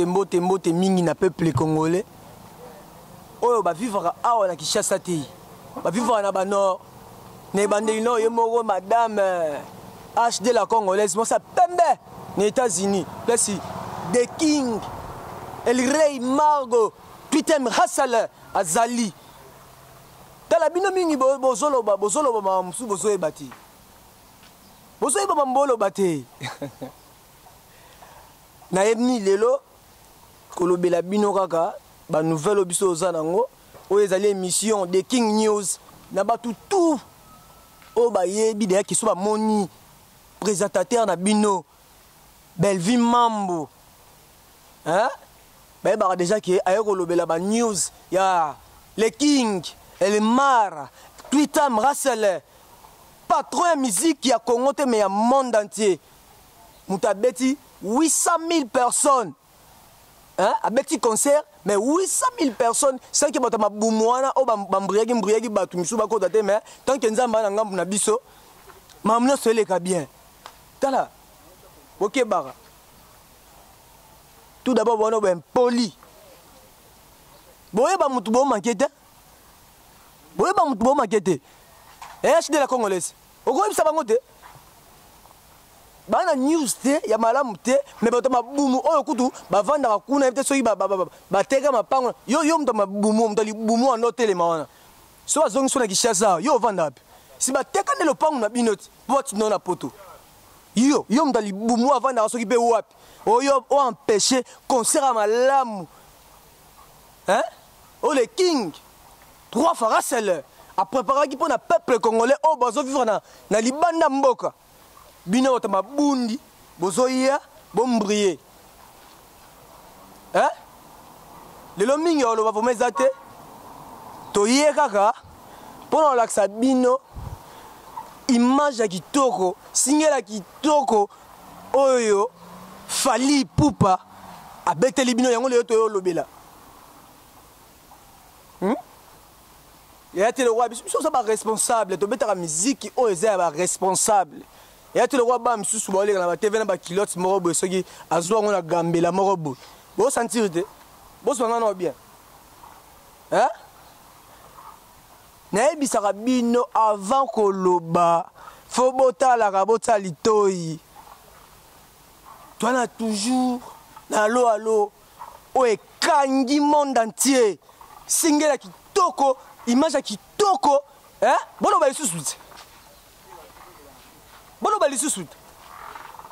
Mbote, mbote, mbote mingi na peuple congolais oyo bavivaka awa na Kinshasa te, bavivaka na banord na ebandeli nao ye moko madame HD la congolaise mwasi ya pembe na États-Unis place The King El Rey Margo Twitem Hassel azali. Tala bino mingi bozoloba bozoloba makambo mosusu bozoyeba te, bozoyeba mambo oloba te. Nayebi lelo kolobela bino kaka ba nouvelle oyo biso oza nango, oyo ezali émission The King News na bato tout oyo bayebi deya kiso bamoni présentateur na bino Bellevue Mambo, hein? Bayebaka déjà ke aye kolobela ba news ya Le King Elmar Twitam Russell, patron ya musique ya Congo te mais ya monde entier. Moto abeti 800 000 personnes, hein? Abeti concert mais 800 000 personnes sans que bato mabumu wana oyo bambriaki mbriaki bato misusu bakota te, mais tant que Nzambe na ngambu na biso makambo nyonso eleka bien. Tala bokebaka tout d'abord bona ba impoli, boyeba mutu bomanke te, boyeba mutu bomanke te. HD la congolaise okoyebisa bango te bana news te ya malamu te, mais bato mabumu oyo kutu bavandaka kuna yebi te soki bateka mapango. Yo yo moto mabumu, moto libumu wana otelema wana so bazongi so na Kinshasa, yo ovanda wapi? Si bateka nde lopango na bino te po batinda na poto, yo yo moto libumu avandaka soki mpe wapi oyo o empêcher concert ya malamu, hein? Oyo le King trois fois Russell apréparaki mpo na peuple congolais oyo bazovivre na libanda mboka. Bino bato mabundi bozoya bombrie, hein? Lelo mingi oloba vraiment eza te, toye kaka mpo na kolakisa bino image ya kitoko, singela kitoko oyo Fally Ipupa abeteli bino yango lelo toyo olobela. Ya te lokwa biso biso oza ba responsable, tobetaka miziki oyo eza ya ba responsable. Ya te lokwa ba misusu baoleka na ba TV na ba culotte moko boye, soki azwa yango na gambela moko boye bosentir te, bozwa nga nao bien, hein? Nayebisaka bino avant koloba fo botalaka, botala litoi twana toujours na alo alo oyo ekangi monde entier, singela kitoko, image ya kitoko, hein? Boloba lisusu te, boloba lisusu te.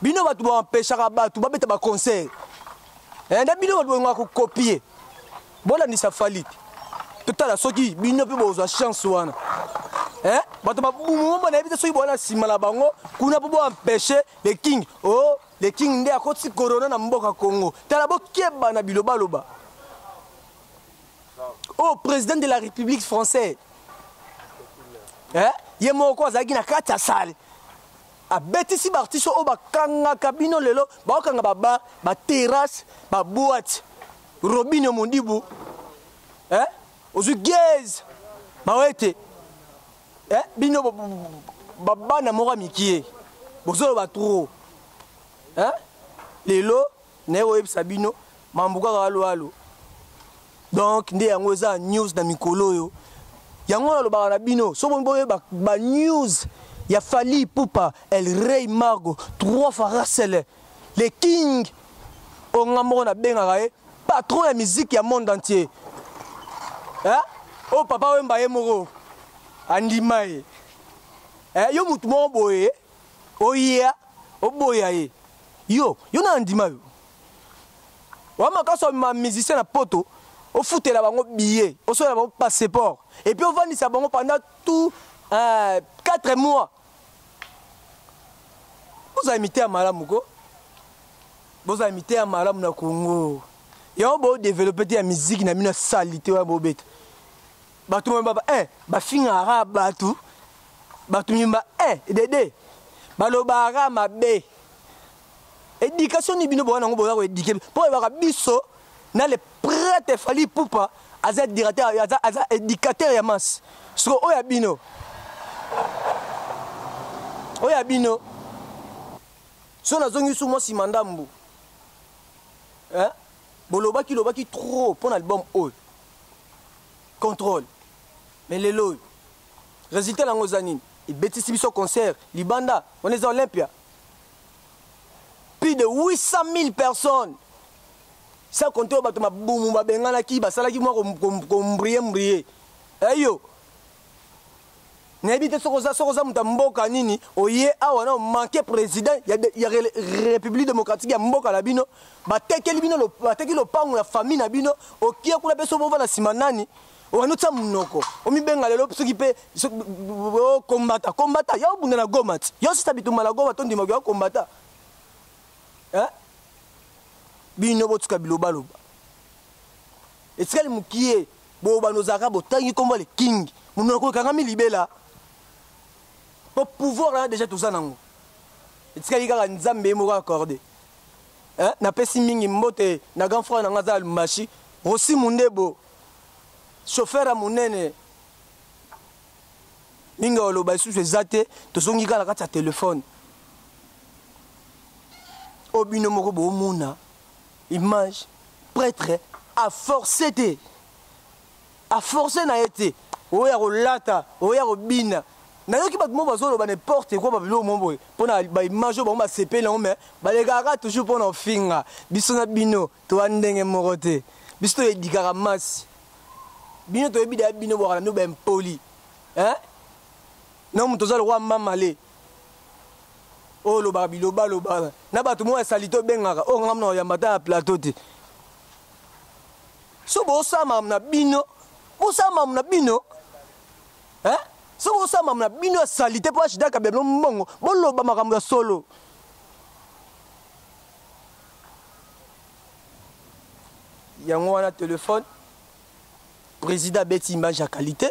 Bino bato baempeshaka bato babeta ba concert, eh, na bino bato bolingaka kokopie, bolandisa Fally te. Totala soki bino mpe bozwa chance wana, eh? Bato babumu mo nayebi te soki bowana nsima na bango kuna mpo boempeshe le King. Oh, le King nde akoti corona na mboka Congo. Tala bokeba na bilobaloba. Oh, président de la République française, eh? Ye moko azalaki na kati ya salle, abetisi baartiste oyo bakangaka bino lelo, bakokanga babar, baterrasse, baboite. Robinio Mondibu, eh? Ozwi gaz mawete, eh? Bino babana moko ya mikie bozoloba trop, eh? Lelo naye koyebisa bino mambo kaka alo alo. Donc nde yango eza news na mikolo oyo, yango nalobaka na bino so bomi boyeba ba news ya Fally Ipupa El Rey Margo trois fois Russell le King oyo nga moko nabengaka ye patron ya musique ya monde entier, hein? Oyo papa Wemba ye moko andima ye, eh, yo mutu moko boye oya oboya ye, yo yo na andima yo wa makasi ma musicien na poto, ofutela bango billet, osola bango passeport et puis ovandisa bango pendant tout 4 mois. Bozala miteya malamu ko, bozala miteya malamu na Congo. Yango bo développer te ya musique na bino salité wana bobeta. Bato mibamba ba bafingaka bato, bato mibamba dede balobaka mabe. Éducation ni bino bowana yango boza koéduquer mpo oyebaka biso na le prêtre Fally Ipupa aza directeur, aza éducateur ya masse. Siko oyo ya bino, oyo ya bino so nazongi su mwa nsima ndambu, eh? Bolobaki lobaki trop mpo na album oyo contrôle, mais lelo oyo résultat nango eza nini? Ebetisi biso concert libanda wana eza Olympia, plus de 800 000 personnes, sans compter oyo bato mabumu babenganaki, basalaki mwa kombrie mbrie. Eyo nayebi te soki oza moto ya mboka nini, oye awa na omanke président ya République démocratique ya mboka na bino, batekeli bino, bateki lopango ya famille na bino, okie kuna mpe soki bovanda nsima nani, obandi otia monoko, omibenga lelo soki mpe okombata kombata ya obunda na Goma ti yo sisa bitumba na Goma, tondimaki ya kombata. Bino botika bilobaloba, etikali mokie bobanda ozalaka botangi nkombo le King, monoko ekangami libela, po pouvoir wana déjà toza nango, etikali kaka Nzambe ye moko accordé. Napesi mingi mbote na grand frère na nga aza Lubumbashi, Rosi Mundebo, chauffeur ya monene. Mingi oloba lisusu eza te, tozongi kaka na kati ya telefone oyo bino moko boomona image. Prêtre aforce te, aforce na ye te, oyo ya kolata, oyo ya kobina. Nayoki bato moko bazoloba n'importe quoi, babiloko mo boye mpona baimage oyo bango basepeli yango, mais balekaka toujours mpona ofinga biso. Na bino toa ndenge moko te, biso toyedikaka masi, bino toyebi deya, bino bwaka na bino baimpoli na moto oza lokwa mamale oyo olobaka bilobaloba na bato moko ya salite, obengaka oyo nga mona oyamba ta ya plateau te. So bosala makambo na bino, bosala makambo na bino. So bosala makambo na bino ya salite mpo ashidaka bino mbongo, boloba makambo ya solo. Yango wana telefone, président abeti image ya qualité,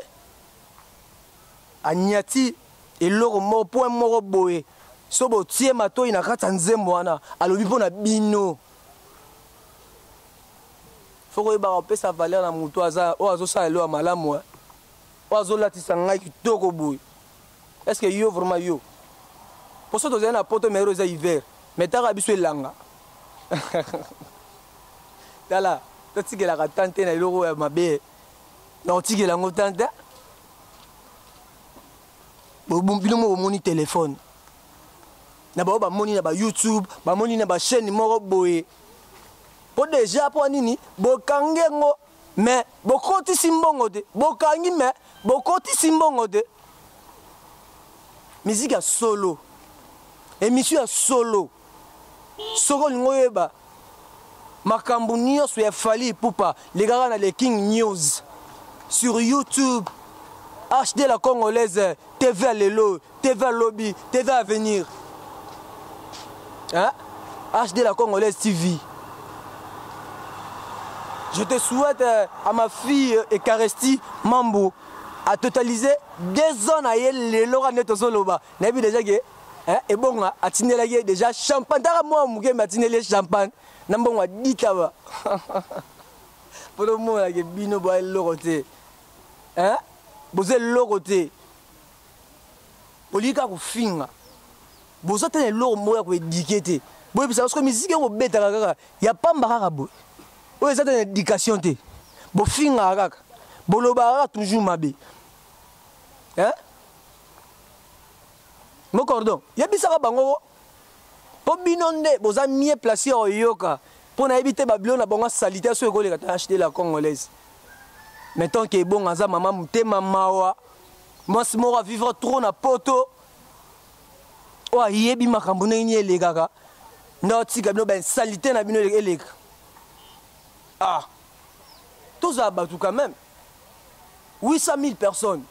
aniati eloko moko, point moko boye. So botie matoi na kati ya nzembo wana, alobi mpo na bino fo koyebaka kopesa valeur na motu aza oyo azosala eloko ya malamu, oyo azolatisa ngai kitoko boye. Est ce que yo vraiment, yo poso tozali na poto, mais eza hiver, mais taka biso elanga. Tala, totikelaka tan te na eloko ya mabe, na kotikela yango tan te. Bino moko bomoni telefone na bango, bamoni na baYouTube, bamoni na bachaîne moko boye, mpo déjà mpo nini bokangi yango, mais bokotisi mbongo te? Bokangi, mais bokotisi mbongo te. Musique ya solo, émission ya solo, soki olingi oyeba makambo nyonso ya Fally Ipupa, lekaka na Le King News sur YouTube, HD la Congolaise TV ya lelo, TV ya lobi, TV à venir, hein? HD la Congolaise TV. Je te souhaite à ma fille Ekaresti Mambo a totalisé 2 ans na ye lelo ka nde tozoloba. Nayebi déjà ke ebonga atindelaki ye déjà champagne, taka mwa moke, me atindeli ye champagne na mbongo aditaba mpo tomonake bino boya eloko te, boza eloko te, bolingi kaka kofinga, boza te na eloko moko ya koéduquer te. Boyebisa parce que musique oyo bobetaka kaka ya pamba kaka boye, oyo eza te na éducation te, bofingaka kaka, bolobaka kaka toujours mabe, hein? Mo cordon, yebisaka bango mpo bino nde boza mieux placé ya koyoka, mpo nayebi te babilo na bango salite so ekoleka ta HD la Congolaise. Mais tant ke ebonga aza mama motema mawa, mwasi moko avivre trop na poto, oyo ayebi makambo ndenge nini elekaka, nde atika bino bainsalite na bino eleka. Ah, tozala bato quand même. 800 000 personnes,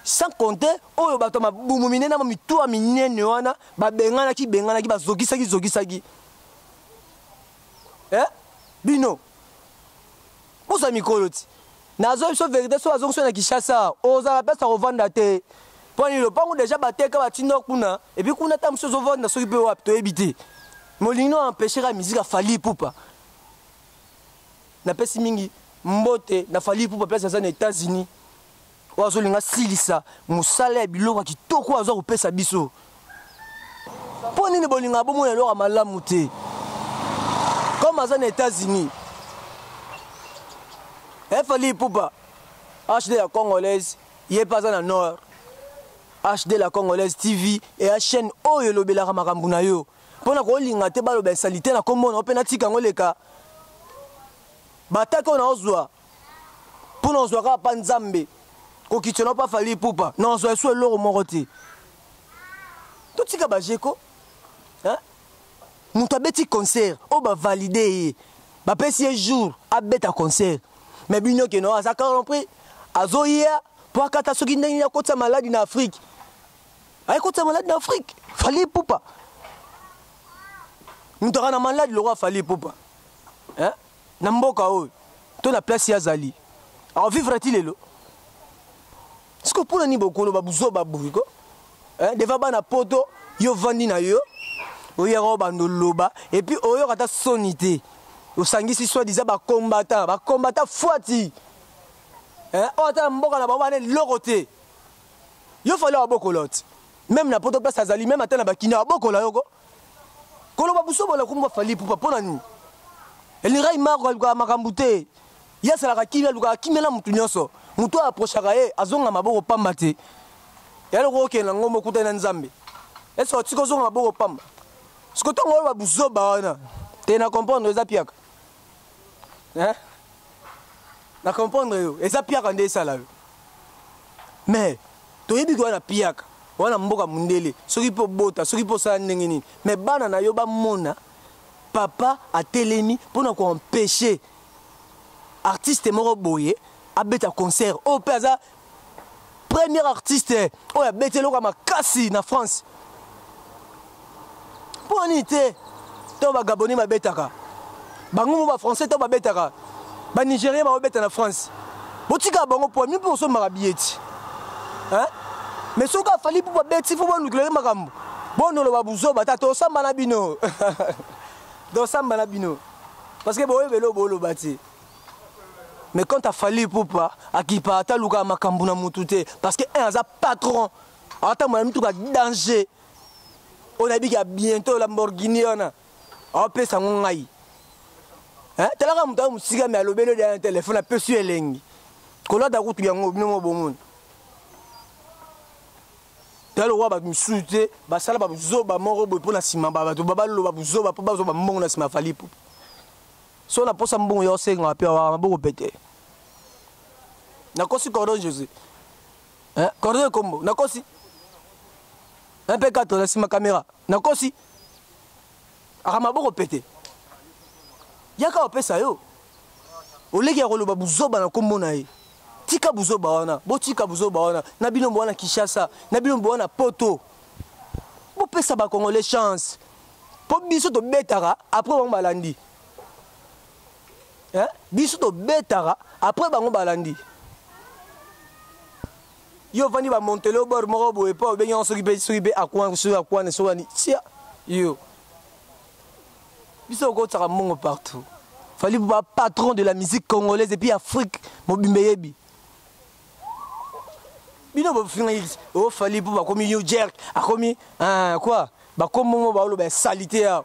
sans compter oyo bato ya mabumu minene na mituya minene wana babenganaki benganaki, bazokisaki zokisaki. Bino bozwa mikolo ti nazwa biso vérité. So bazongi so na Kinshasa, ozala mpesa kovanda te, mpo nini? Lopango déjà bateka, batinda kuna, et puis kuna ta mosusu ozovanda soki mpe wapi, toyebi te. Molingi no empêcher ka musique ya Fally Ipupa. Napesi mingi mbote na Fally Ipupa, place aza na États-Unis, oyo azolinga silisa mosala ya biloko ya kitoko oyo aza kopesa biso. Mpo nini bolingaka bomona eloko ya malamu te? Comme L'homme aza na États-Unis. Eh, Fally Ipupa, HD la Congolaise, ye mpe aza na Nord. HD la Congolaise TV eya chaîne oyo elobelaka makambo na yo. Mpo na kolinga te baloba esalite na kombo na yo mpe natika yango eleka. Batake oyo naozwa mpo na ozwa kaka mpa Nzambe kokitisa na mpa Fally Ipupa na ozwa esu eloko moko te. Totika bajeko hein? Moto abeti concert oyo bavalide ye bapesi ye jour abeta concert mais bino keno aza corrompu azoya mpo akata soki ndenge nini akotisa maladi na Afrique ayekotisa maladi na Afrique Fally Ipupa moto aka na maladi lokola Fally Ipupa hein? Na mboka oyo to na place ye azali akovivre ti lelo siko mpona nini bokoloba buzoba boye ko eh, devant bana poto yo ovandi na yo oyaka obanda oloba epuis oyoka ata soni te osangisi soi disant bacombattant bacombattant fuati eh, oyo ata na mboka na bango bana eloko te yo fali abokola ti meme na poto place azali meme ata na bakini abokola yoko koloba busoba na kombo Fally Ipupa mpo na nini Elirai Marco alukaka makambo te ye asalaka kimia alukaka kimia na motu nyonso motu oyo aprochaka ye azonga maboko pamba te ya loko okende na ngomba okutani na nzambe eske otika ozonga maboko pamba siko ntango oyo babuzoba wana te na comprendre eza piaka eh? Na comprendre yo eza piaka nde esala yo mais toyebi ke wana piaka wana mboka mundele soki mpe obota soki mpe osala ndenge nini mais bana na yo bamona papa atelemi mpo na koempêche artiste moko boye abeta concert oyo mpe aza premier artiste oyo abeti eloko ya makasi na France mpo nini te ntango bagabonais babetaka bango mo bafrançais ntango babetaka banigérien babeta na france botikaka bango mpo mi mpo osombaka biyeti mais soki afali mpo babeti fo bolukela ye makambo bonoloba buzoba ta tosamba na bino tosamba na bino parce que boyebele boloba te mais quand afali Ipupa akipa ata alukaka makambo na mutu te parce que un aza patron atambola na mituka danger oyo nayebi ka bientôt Lamborghini wana aopesa yango ngai talaka moto ayo mosika me alobeli oyo na telefone apesi yo elengi kolata kutu yango bino mo bomoni tala lokola bato mosusu te basala babuzoba moko boye mpo na nsima bato baloba buzoba mpo bazwa bambongo na nsima ya Fally Ipupa so na posa mbongo ya osenga mpe awaka maboko pete nakosi cordon josé eh, cordon ekombo nakosi mp4 na nsima kamera nakosi aka maboko pete yaka opesa yo oleki ya koloba buzoba na nkombo na ye tika buzoba wana botika buzoba wana na bino bowana kinshasa na bino bowana poto bopesa bacongolais chance mpo biso tobetaka après bango balandi eh? Biso tobetaka après bango balandi yo ovandi bamontele yo bord moko boye mpo obengi yango soki mpe soki mpe akwan soki akwane soki ani tia yo biso okotisaka mbongo partout Fally ba patron de la musique congolaise et puis Afrique mobimba eyebi bino bofingaki o Fally mpo bakomi new jerk akomi quoi bakombo mo baoloba ya salite ya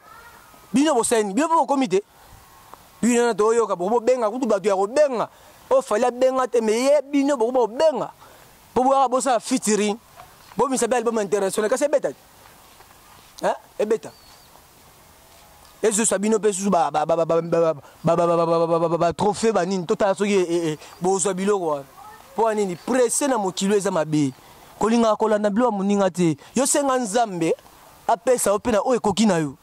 bino bosali bino mpo bokomi te bino na toyoka bokobobenga kutu bato ya kobenga oyo Fally abenga te me ye bino bokoba kobenga mpo boyaka bosala featuring bomisa be album international kasi ebeta te ebeta ezusa bino mpe susu batrophée banini totala soki bozwa biloko wana mpo ya nini presse na mokili eza mabe kolingaka kolanda biloko ya moninga te yo senga nzambe apesa yo mpe na oyo ekoki na yo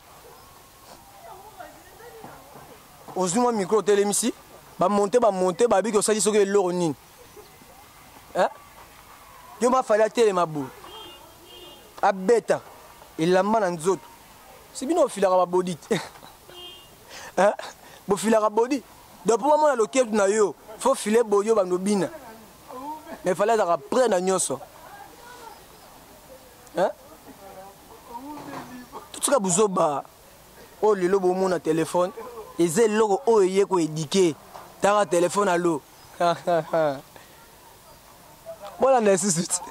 ozwi mwa micro otelemisi bamonte bamonte babiki osali soki eloko nini yo mafali atelema boye abeta elamba na nzoto si bino bofilaka babodi te bofilaka bodi donc mpo bamona loketu na yo fo file bodi oyo bando bina mais fale azalaka près na nyonso totika buzoba oyo lelo bomona telefone eza eloko oyo eye koedike taka telefone alo bolanda lisusu te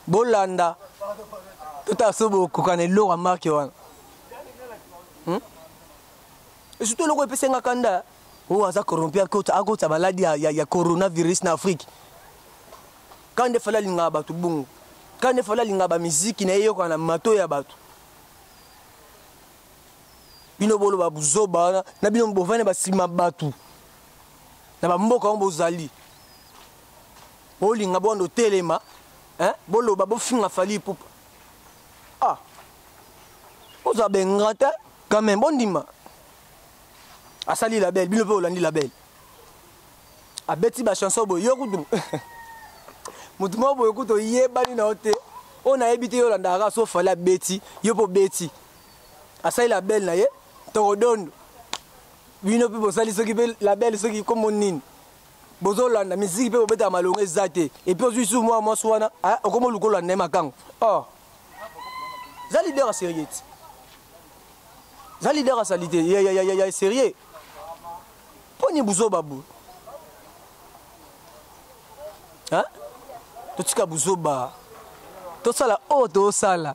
bolanda totala so bokoka na eloko ya marke wana? Et surtout eloko epesi nga kanda oyo aza corrompu akota maladi ya coronavirus na Afrique. Quand nde Fally alingaka bato bongo, quand nde Fally alingaka bamiziki na ye eyokana na mato ya bato, bino boloba buzoba wana na bino bovandi basima bato na bamboka yango bozali bolinga bwanda otelema, boloba bofinga Fally Ipupa. Ah, ozala benga te quand même, bondima asali label, bino mpe olandi label, abeti bachanson boye, yo kutu motu moko boye kutu oyebani na yo te, oyo nayebi te, yo olandaka kaka so Fally abeti, yo mpe obeti, asali label na ye tokodondo, bino mpe bosali soki mpe label soki kombo nini, bozolanda miziki mpe bobetaka malongo eza te. Et puis ozwi su mwa mwasi wana, okoma oluka olanda ye makango. Oh, za leader ya sérieux ti, za leader asali te ya sérieux mponi buzoba bu, totika buzoba, tosala oyo tosala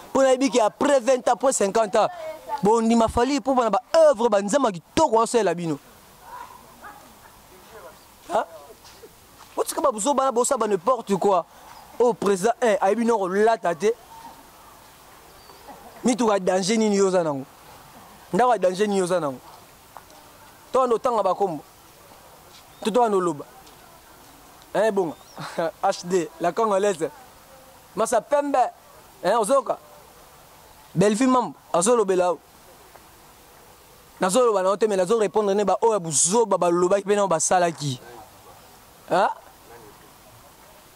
mpo nayebi ke après 20 ans, après 50 ans, bondima Fally mpo bana baœuvre banzambe ya kitoko aosalela bino. Otika babuzoba na bosala ba n'importe quoi. Oyo président 1 ayebi no kolata te, mituka danger nini yo oza nango, ndako ya danger nini yo oza nango, to wana otanga bakombo to to wana oloba bonga HD la congolaise masa pembe, ozoyoka Bellevue mambo azolobela, nazoloba na yo te, me nazo répondre ne baoyo ya buzoba balobaki mpe nao basalaki.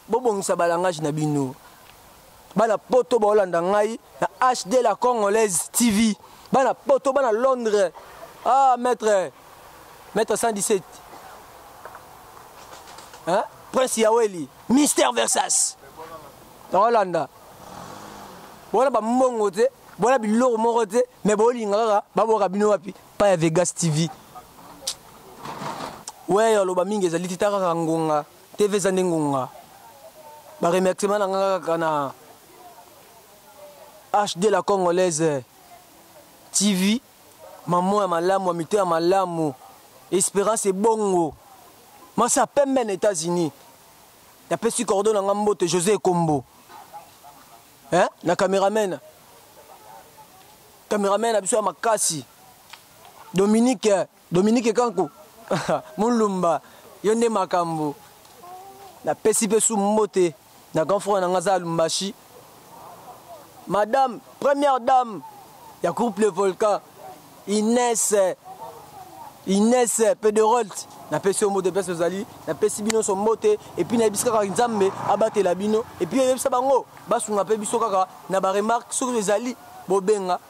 Bobongisa balangage na bino. Bana poto baolanda ngai na HD la congolaise TV, bana poto, bana Londres, ah, maître 117, hein? Prince Yaweli, Mister Versas, baolanda bona bambongo te, bona biloko moko te, me bolinga kaka baboka bino wapi pa ya Vegas TV. We aloba mingi ezali te, ta kaka ngonga TV eza nde ngonga. Baremerciement na nga kaka na HD la congolaise TV, mamo ya malamu ya mito ya malamu, Espérance Ebongo masa pembe na États-Unis, napesi cordon na nga mbote, José Ekombo, hein? Na cameraman na biso ya makasi Dominique Kanku Mulumba, yo nde makambo. Napesi mpe su mbote na grand frère na nga aza Lumbashi, madame première dame ya groupe Le Volcan, Inès Pederolt, napesi yo mbote place ozali, napesi bino nyonso mbote. Et puis nayebisi kaka Nzambe abatela bino, et puis eyebisa bango basunga mpe biso kaka na baremarque soki ezali, bobenga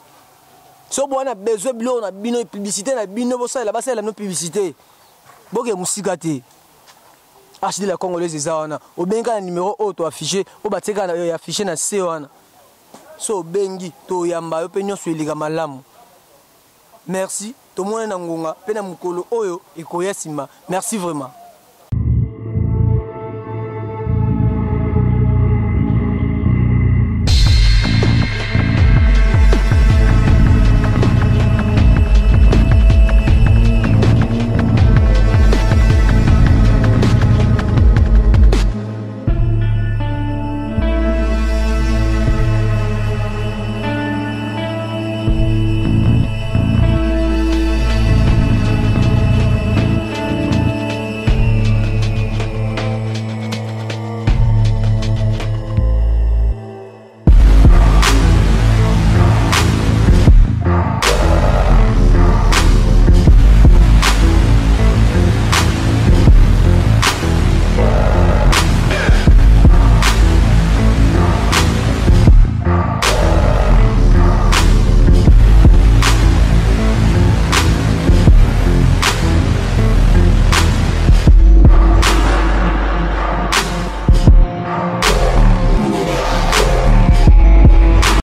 so bwana besoin biloko na bino, publicité na bino, bosalela, basalela bino publicité, boke mosika te. HD la congolaise eza wana, obengi kaka na numéro oyo to affiché, oyo batie kaka ya affiché na se wana, so obengi toyamba yo mpe nyonso eleka malamu. Merci, tomoni na ngonga mpe na mokolo oyo ekoya nsima. Merci vraiment.